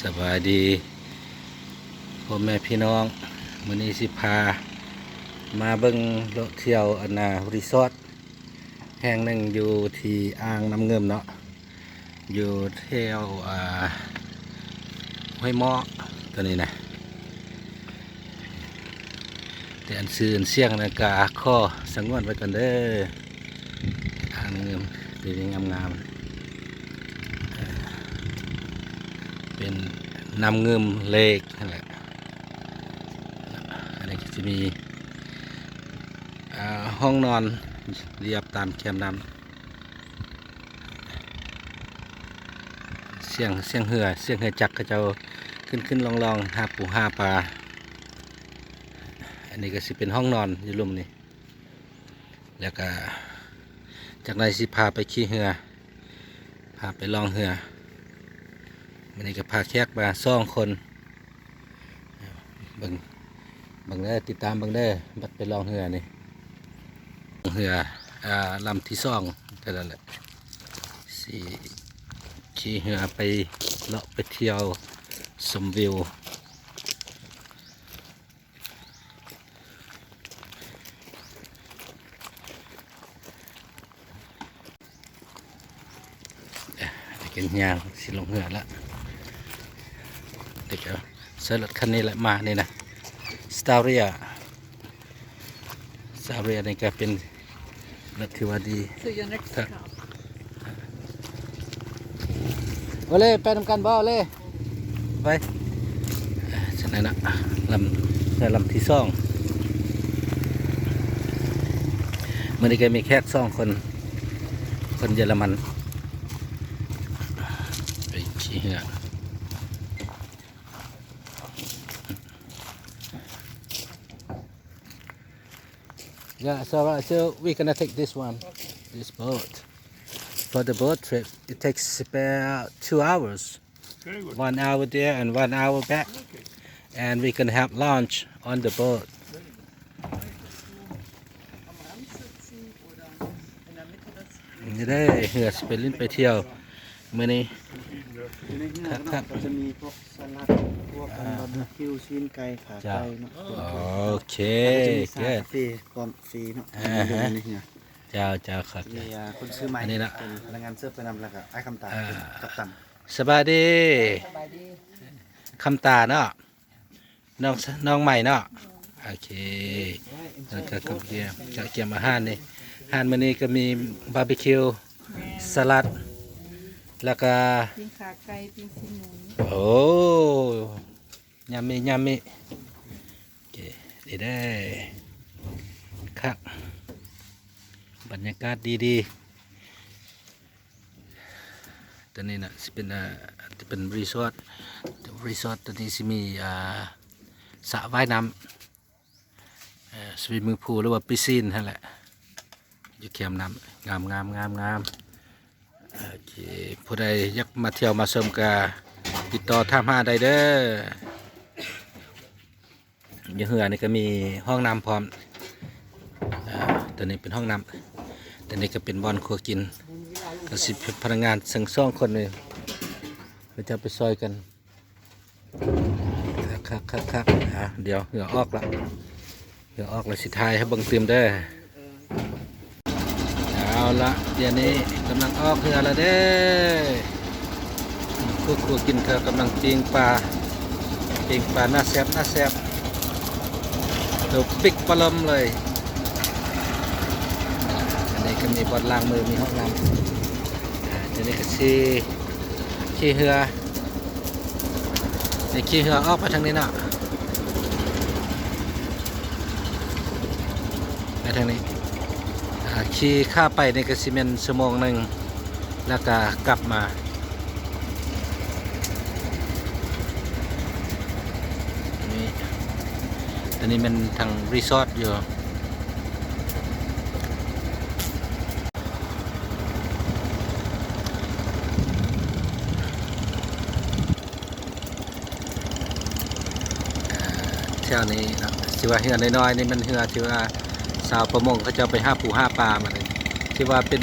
ສະບາຍດີພໍ່ແມ່ພີ່ນ້ອງ, ມື້ນີ້ຊິພາມາເບິ່ງເລາະທ່ຽວອັນນາ ຣີສອດແຫ່ງໜຶ່ງຢູ່ທີ່ອ່າງນ້ຳງື່ມເນາະ, ຢູ່ແຖວ ອ່າ ຫ້ວຍໝໍ້ ຕົວນີ້ນະ. ແຕ່ອັນຊື່ອັນສຽງນັ້ນກະຂໍສະຫງວນໄວ້ກ່ອນເດີ. ອ່າງນ້ຳງື່ມດີໆ ງາມໆ ເອີ ເປັນນ້ຳງື່ມເລກຫັ້ນແຫຼະ. ອັນນີ້ກໍຊິມີ ເອີ ຫ້ອງນອນລຽບຕາມແຄມນ້ຳ. ສຽງ ສຽງເຮືອ ສຽງເຮືອຈັກເຂົາເຈົ້າຂຶ້ນໆລ່ອງໆ ຫາປູຫາປາ. ອັນນີ້ກໍຊິເປັນຫ້ອງນອນຢູ່ລຸ່ມນີ້ ແລ້ວກໍຈັກໜ່ອຍຊິພາໄປຂີ່ເຮືອ ພາໄປລ່ອງເຮືອ. ມື້ນີ້ກໍພາແຂກມາສອງຄົນ. ເບິ່ງ ເບິ່ງເດີ ຕິດຕາມເບິ່ງເດີ ບັດໄປລ່ອງເຮືອນີ້ ເຮືອ ອ່າ ລຳທີສອງເທົ່ານັ້ນແຫຼະ ຊິຂີ່ເຮືອໄປເລາະໄປທ່ຽວຊົມວິວ. ເອີ ເດີກະຍ່າງຊິລົງເຮືອລະ ເດີກະໃຊ້ລົດຄັນນີ້ແຫຼະມານີ້ນະ ສະຕາເຣຍ ສະຕາເຣຍນີ້ກະເປັນລົດທີ່ວ່າດີ. So your next ຄັບ car. ໂອເລ ໄປນຳກັນບໍ່ໂອເລ? ໄປ ຊັ້ນນັ້ນນະ ລຳ ເຮືອລຳທີສອງ. ມື້ນີ້ກໍມີແຂກສອງຄົນ ຄົນເຢຍລະມັນ ໄປຂີ່ເຮືອ. Yeah, it's all right. So we're gonna take this one, this boat. For the boat trip, it takes about two hours. Very good. One hour there and one hour back. Okay. And we can have lunch on the boat. Very good. ນີ້ເດ້ ເຮືອຊິໄປຫຼິ້ນໄປທ່ຽວມື້ນີ້. ຢູ່ໃນເຮືອ ຄັບ ກໍຈະມີພວກສະລັດ ພວກ ອ່າ ບາບີຄິວ ຊີ້ນໄກ່ ຂາໄກ່ເນາະ. ໂອເຄ ກໍຈະມີຊາ good ກາເຟພ້ອມຟຣີເນາະ. ອ່າຮະ ຢູ່ໃນເຮືອ. ເຈົ້າ ເຈົ້າ ເຂົ້າໃຈ. ຄົນຊື່ໄມ ອັນນີ້ລະ ເປັນພະນັກງານເສີບໄປນຳ ແລ້ວກໍອ້າຍຄຳຕາ ອ່າ ເປັນກັບຕັນ. ສະບາຍດີ ສະບາຍດີ ຄຳຕາເນາະ. ນ້ອງ ນ້ອງໃໝ່ເນາະ. ໂອເຄ ແລ້ວກໍກະກຽມ ກະກຽມອາຫານນີ້. ອາຫານມື້ນີ້ກໍມີບາບີຄິວ ແມ່ນ ສະລັດ ແລ້ວກໍປີ້ງຂາໄກ່ ປີ້ງຊີ້ນໝູ. ໂອ້ ຍຳມິ ຍຳມິ. ໂອເຄ ດີເດ້ ຄັກ ບັນຍາກາດດີໆ. ຕົວນີ້ນະ ຊິເປັນ ເອີ ຈະເປັນຣີສອດ ຣີສອດຕົວນີ້ຊິມີ ອ່າ ສະວ່າຍນ້ຳ ເອີ ສະວິມມິງພູ ຫຼືວ່າປີຊີນຫັ້ນແຫຼະ ຢູ່ແຄມນ້ຳ. ງາມໆໆໆ. ໂອເຄ ຜູ້ໃດຢາກມາທ່ຽວມາຊົມກະຕິດຕໍ່ຖາມຫາໄດ້ເດີ. ຢູ່ເຮືອນີ້ກໍມີຫ້ອງນ້ຳພ້ອມ. ເອີ ຕົວນີ້ເປັນຫ້ອງນ້ຳ ຕົວນີ້ກໍເປັນບ່ອນຄົວກິນ. ກໍຊິເປັນພະນັກງານທັງສອງຄົນນີ້ ເຂົາເຈົ້າໄປຊ່ອຍກັນ. ຄັກໆໆໆ. ອ່າ ດຽວເຮືອອອກລະ ເຮືອອອກລະຊິຖ່າຍໃຫ້ເບິ່ງຕື່ມເດີ. ເອົາລະ ດຽວນີ້ກຳລັງອອກເຮືອລະເດີ. ຜູ້ຄົວກິນກໍກຳລັງປີ້ງປາ ປີ້ງປາໜ້າແຊບ ໜ້າແຊບ ໂຕປິກປະເລີ່ມເລີຍ. ອັນນີ້ກໍມີບ່ອນລ້າງມື ມີຫ້ອງນ້ຳ. ອ່າ ດຽວນີ້ກໍຊິຂີ່ເຮືອ ໄດ້ຂີ່ເຮືອອອກໄປທາງນີ້ເນາະ ໄປທາງນີ້. ອ່າ ຂີ່ຂາໄປນີ້ກໍຊິແມ່ນຊົ່ວໂມງໜຶ່ງ ແລ້ວກໍກັບມາ. ນີ້ ອັນນີ້ແມ່ນທາງຣີສອດຢູ່. ແຖວນີ້ເນາະ ຊິວ່າເຮືອນ້ອຍໆນີ້ແມ່ນເຮືອທີ່ວ່າຊາວປະມົງເຂົາເຈົ້າໄປຫາປູຫາປາມາເລີຍ ທີ່ວ່າເປັນ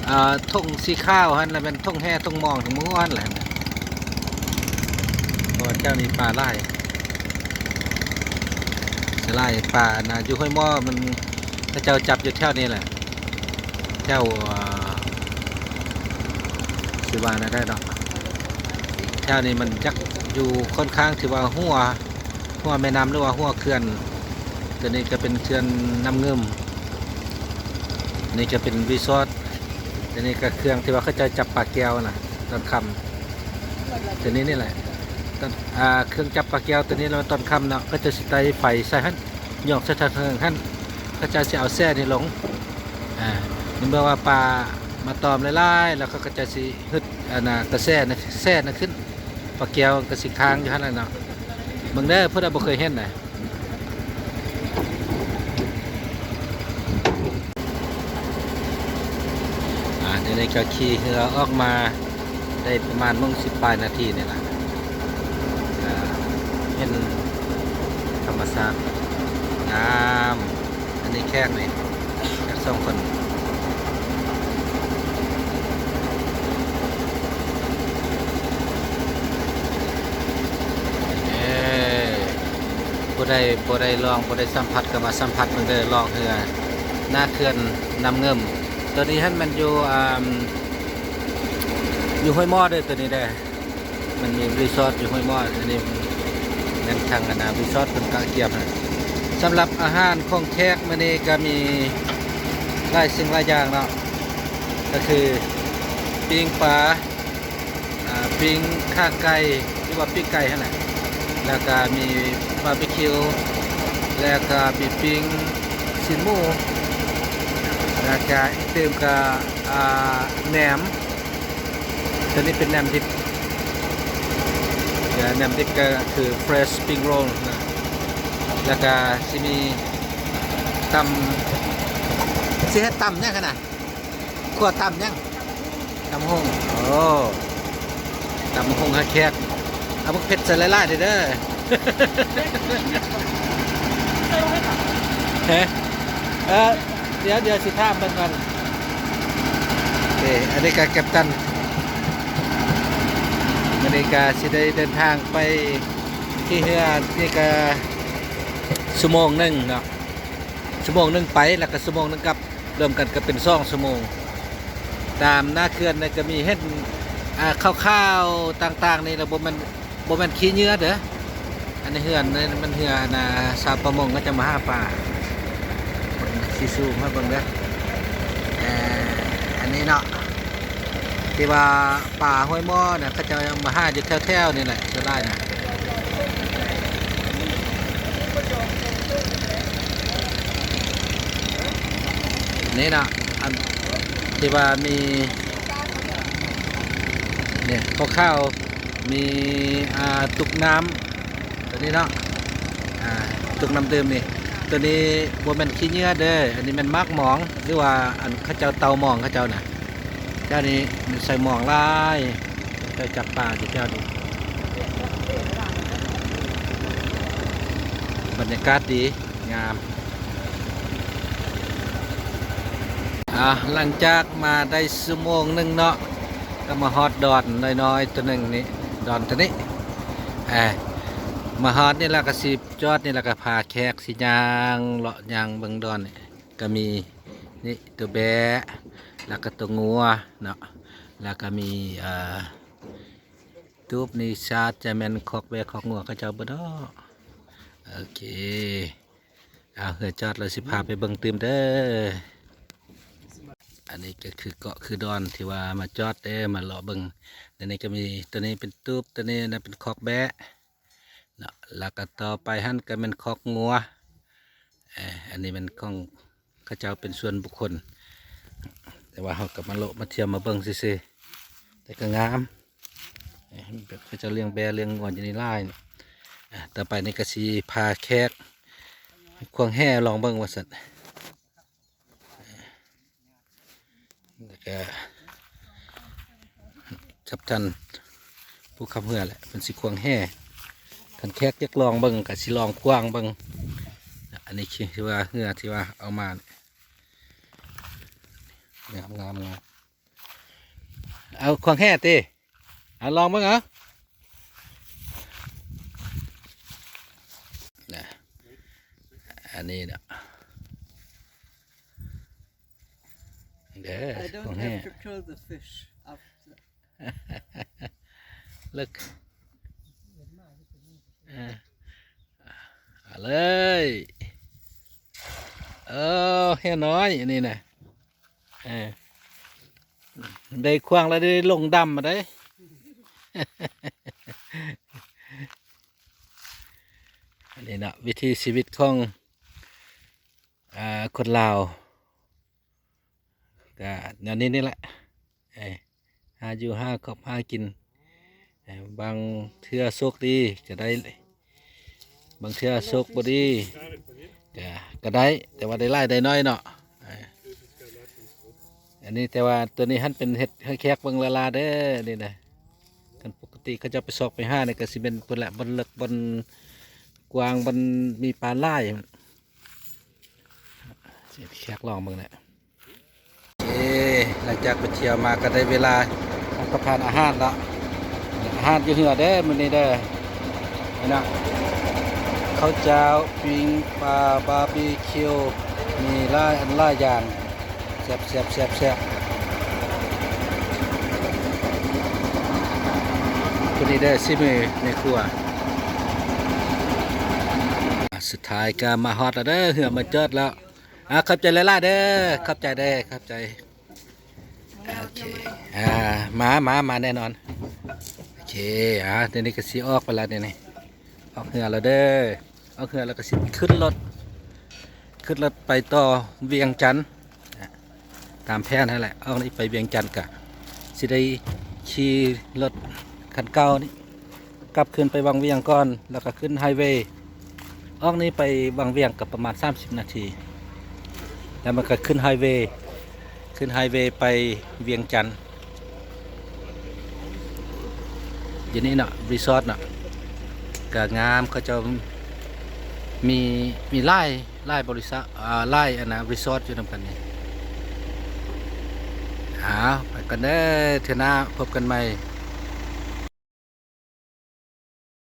ເອີ ຖົງສີຂາວຫັ້ນລະ ແມ່ນຖົງແຮ່ຖົງມອງທັງໝົດຫັ້ນແຫຼະ. ວນີ້ປາຫຼາຍ ສ່ວນຫຼາຍປາອັນນະ ຢູ່ຫ້ວຍໝໍ້ມັນ ເຂົາເຈົ້າຈັບຢູ່ແຖວນີ້ແຫຼະ ແຖວ ເອີ ຊິວ່າແນວໃດເນາະ ແຖວນີ້ມັນຈັກຢູ່ຂ້ອນຂ້າງທີ່ວ່າຫົວ ຫົວແມ່ນ້ຳ ຫຼືວ່າຫົວເຂື່ອນ ຕົວນີ້ກໍເປັນເຂື່ອນນ້ຳງື່ມ ນີ້ກໍເປັນຣີສອດ ຕົວນີ້ກໍເຄື່ອງທີ່ວ່າເຂົາເຈົ້າຈັບປາແກ້ວນະ ຕອນຄ່ຳ ຕົວນີ້ນີ້ແຫຼະ ຕອນ ອ່າ ເຄື່ອງຈັບປາແກ້ວຕົວນີ້ລະ ຕອນຄ່ຳເນາະ ເຂົາເຈົ້າຊິໄຕ້ໄຟໃສ່ຫັ້ນ ຍ້ອງໃສ່ທາງເທິງຫັ້ນ ເຂົາເຈົ້າຊິເອົາແສ້ນີ້ລົງ ອ່າ ໃນເມື່ອວ່າປາມາຕອມຫຼາຍໆ ແລ້ວເຂົາກໍຈະຊິຮຶດ ອັນນະ ກະແສນະ ແສ້ນະຂຶ້ນ ປາແກ້ວກໍຊິຄ້າງຢູ່ຫັ້ນແຫຼະເນາະ ເບິ່ງເດີ ຜູ້ໃດບໍ່ເຄີຍເຫັນນະ. ອ່າ ດຽວນີ້ກໍຂີ່ເຮືອອອກມາໄດ້ປະມານໂມງສິບປາຍນາທີນີ້ລະ ກໍເຫັນທຳມະຊາດງາມ ອັນນີ້ແຂກນີ້ ແຂກສອງຄົນ ເອີ ຜູ້ໃດບໍ່ໄດ້ລອງ ບໍ່ໄດ້ສຳຜັດ ກໍມາສຳຜັດເບິ່ງເດີ ລ່ອງເຮືອໜ້າເຂື່ອນນ້ຳງື່ມ ໂຕນີ້ຫັ້ນແມ່ນຢູ່ ອ່າ ຢູ່ຫ້ວຍໝໍ້ເດີ ໂຕນີ້ເດີ ມັນມີຣີສອດຢູ່ຫ້ວຍໝໍ້ ອັນນີ້ແມ່ນທາງ ອັນນະ ຣີສອດເພິ່ນກະກຽມໃຫ້ ສຳລັບອາຫານຂອງແຂກມື້ນີ້ກໍມີຫຼາຍສິ່ງຫຼາຍຢ່າງເນາະ ກໍຄືປີ້ງປາ ອ່າ ປີ້ງຂາໄກ່ ຫຼືວ່າປີ້ງໄກ່ຫັ້ນແຫຼະ ແລ້ວກະມີບາບີຄິວ ແລ້ວກະມີປີ້ງຊີ້ນໝູ ແລ້ວກະອີກຕື່ມກະ ອ່າ ແໜມ ຕົວນີ້ເປັນແໜມດິບ ແໜມດິບກໍຄື fresh spring roll ນະ ແລ້ວກະຊິມີຕຳ ຊິເຮັດຕຳຫຍັງຫັ້ນນະ? ຂົ້ວຕຳຫຍັງ? ຕຳຫຸ່ງ ໂອ້ ຕຳຫຸ່ງໃຫ້ແຂກ ເອົາບັກເຜັດໃສ່ຫຼາຍໆເດີ ເອີ ດຽວ ດຽວຊິຖາມເພິ່ນກ່ອນ ເອີ ອັນນີ້ກໍກັບຕັນ ມື້ນີ້ກໍຊິໄດ້ເດີນທາງໄປຂີ່ເຮືອ ນີ້ກໍຊົ່ວໂມງໜຶ່ງເນາະ ຊົ່ວໂມງໜຶ່ງໄປ ແລ້ວກໍຊົ່ວໂມງໜຶ່ງກັບ ລວມກັນກໍເປັນສອງຊົ່ວໂມງ ຕາມໜ້າເຂື່ອນນີ້ກໍມີເຫັນ ອ່າ ຂ່າວໆຕ່າງໆນີ້ລະ ບໍ່ແມ່ນ ບໍ່ແມ່ນຂີ້ເຫຍື້ອເດີ ອັນນີ້ເຮືອນ ມັນເຮືອນ ອ່າ ຊາວປະມົງເຂົາເຈົ້າມາຫາປາ ເບິ່ງ ຊິຊູມໃຫ້ເບິ່ງເດີ ເອີ ອັນນີ້ເນາະ ທີ່ວ່າ ປາຫ້ວຍໝໍ້ນະ ເຂົາເຈົ້າມາຫາຢູ່ແຖວໆນີ້ແຫຼະ ສ່ວນຫຼາຍນະ ນີ້ນະ ອັນທີ່ວ່າມີ ນີ້ ຂາວໆ ມີ ອ່າ ຕຸກນ້ຳ ຕົວນີ້ເນາະ ອ່າ ຕຸກນ້ຳດື່ມນີ້ ຕົວນີ້ບໍ່ແມ່ນຂີ້ເຫຍື້ອເດີ ອັນນີ້ແມ່ນໝາກໝອງ ຫຼືວ່າ ອັນ ເຂົາເຈົ້າເຕົາໝອງເຂົາເຈົ້ານະ ແຖວນີ້ມັນໃສ່ໝອງຫຼາຍ ເຂົາເຈົ້າຈັບປາຢູ່ແຖວນີ້ ບັນຍາກາດດີ ງາມ ອ່າ ຫຼັງຈາກມາໄດ້ຊົ່ວໂມງໜຶ່ງເນາະ ກໍມາຮອດດອນນ້ອຍໆຕົວໜຶ່ງນີ້ ດອນຕົວນີ້ ເອີ ມາຮອດນີ້ແລ້ວກໍຊິຈອດນີ້ ແລ້ວກໍພາແຂກຊິຍ່າງເລາະຍ່າງເບິ່ງດອນນີ້ ກໍມີນີ້ຕົວແບ້ ແລ້ວກໍຕົວງົວເນາະ ແລ້ວກໍມີ ເອີ ຕູບນີ້ຊາດຈະແມ່ນຄອກແບ້ຄອກງົວເຂົາເຈົ້າບໍ່ເນາະ ໂອເຄ ເອົາ ເຮືອຈອດແລ້ວຊິພາໄປເບິ່ງຕື່ມເດີ ອັນນີ້ກໍຄືເກາະຄືດອນທີ່ວ່າມາຈອດເດີ ມາເລາະເບິ່ງ ອັນນີ້ກໍມີ ຕົວນີ້ເປັນຕູບ ຕົວນີ້ນະເປັນຄອກແບ້ເນາະ ແລ້ວກໍຕໍ່ໄປຫັ້ນກໍແມ່ນຄອກງົວ ເອີ ອັນນີ້ແມ່ນຂອງ ເຂົາເຈົ້າເປັນສ່ວນບຸກຄົນ ແຕ່ວ່າເຮົາກໍມາເລາະມາທ່ຽວມາເບິ່ງຊື່ໆ ແຕ່ກໍງາມ ເອີ ແບບເຂົາເຈົ້າລ້ຽງແບ້ລ້ຽງງົວຢູ່ນີ້ຫຼາຍ ອ່າ ຕໍ່ໄປນີ້ກໍຊິພາແຂກຂວາງແຫລອງເບິ່ງວ່າຊັ້ນ ແລ້ວກໍກັບທ່ານຜູ້ຂັບເຮືອແຫຼະ ເພິ່ນຊິຂວາງແຫ ຄັນແຂກຢາກລອງເບິ່ງກໍຊິລອງຂວາງເບິ່ງ ອັນນີ້ຄືວ່າເຮືອທີ່ວ່າເອົາມາ ງາມໆໆ ເອົາຂວາງແຫຕິ ເອົາລອງເບິ່ງເອົາ ອັນນີ້ນະ ເດີ I don't ຂອງແທ້ have to kill the fish after. Look. ເອີ ເອົາເລີຍ. ເອີ ແຮນ້ອຍອັນນີ້ນະ. ເອີ ໄດ້ຂວ້າງແລ້ວໄດ້ລົງດຳມາໄດ໋. ອັນນີ້ເນາະ ວິຖີຊີວິດຂອງ ອາ ຄົນລາວ ກະແນວນີ້ນີ້ແຫຼະ. ເອີ ຫາຢູ່ຫາຄອບຫາກິນ. ເອີ ບາງເທື່ອໂຊກດີກະໄດ້ ບາງເທື່ອໂຊກບໍ່ດີກະ ກະໄດ້ ແຕ່ວ່າໄດ້ຫຼາຍໄດ້ໜ້ອຍເນາະ. ເອີ ອັນນີ້ແຕ່ວ່າໂຕນີ້ຫັ້ນເປັນເຮັດໃຫ້ແຂກເບິ່ງລະລາເດີ ນີ້ນະ. ຄັນປົກກະຕິເຂົາເຈົ້າໄປຊອກໄປຫານີ້ກະຊິແມ່ນພຸ້ນແຫຼະ ບ່ອນເລິກ ບ່ອນກວ້າງ ບ່ອນມີປາຫຼາຍ. ຊິແຂກລອງເບິ່ງແຫຼະ. ເອ ຫຼັງຈາກໄປທ່ຽວມາກໍໄດ້ເວລາຮັບປະທານອາຫານເນາະ. ອາຫານຢູ່ເຮືອເດີມື້ນີ້ເດີ. ນີ້ນະ ເຂົ້າຈ້າວ ປີ້ງປາ ບາບີຄິວ ມີຫຼາຍອັນຫຼາຍຢ່າງ. ແຊບໆໆໆ. ຜູ້ນີ້ເດີ ສີມືແມ່ຄົວ. ສຸດທ້າຍກໍມາຮອດແລ້ວເດີ ເຮືອມາຈອດແລ້ວ. ອ່າ ຂອບໃຈຫຼາຍໆເດີ ຂອບໃຈເດີ ຂອບໃຈ. ໂອເຄ ອ່າ ມາ ມາ ມາແນ່ນອນ. ໂອເຄ ອ່າ ດຽວນີ້ກໍຊິອອກໄປແລ້ວ ດຽວນີ້ອອກເຮືອແລ້ວເດີ. ອອກເຮືອແລ້ວກໍຊິຂຶ້ນລົດ ຂຶ້ນລົດໄປຕໍ່ວຽງຈັນ ຕາມແຜນຫັ້ນແຫຼະ. ອອກນີ້ໄປວຽງຈັນກະຊິໄດ້ຂີ່ລົດຄັນເກົ່ານີ້ ກັບຄືນໄປວັງວຽງກ່ອນ ແລ້ວກໍຂຶ້ນໄຮເວ. ອອກນີ້ໄປວັງວຽງກໍປະມານສາມສິບນາທີ ແລ້ວມັນກໍຂຶ້ນໄຮເວ ຂຶ້ນໄຮເວໄປວຽງຈັນ. ຢູ່ນີ້ເນາະ ຣີສອດເນາະ ກະງາມ ເຂົາເຈົ້າມີ ມີຫຼາຍ ຫຼາຍບໍລິສັດ ອ່າ ຫຼາຍອັນນະ ຣີສອດຢູ່ນຳກັນນີ້. ອ້າວ ໄປກ່ອນເດີ ເທື່ອໜ້າພົບກັນໃໝ່.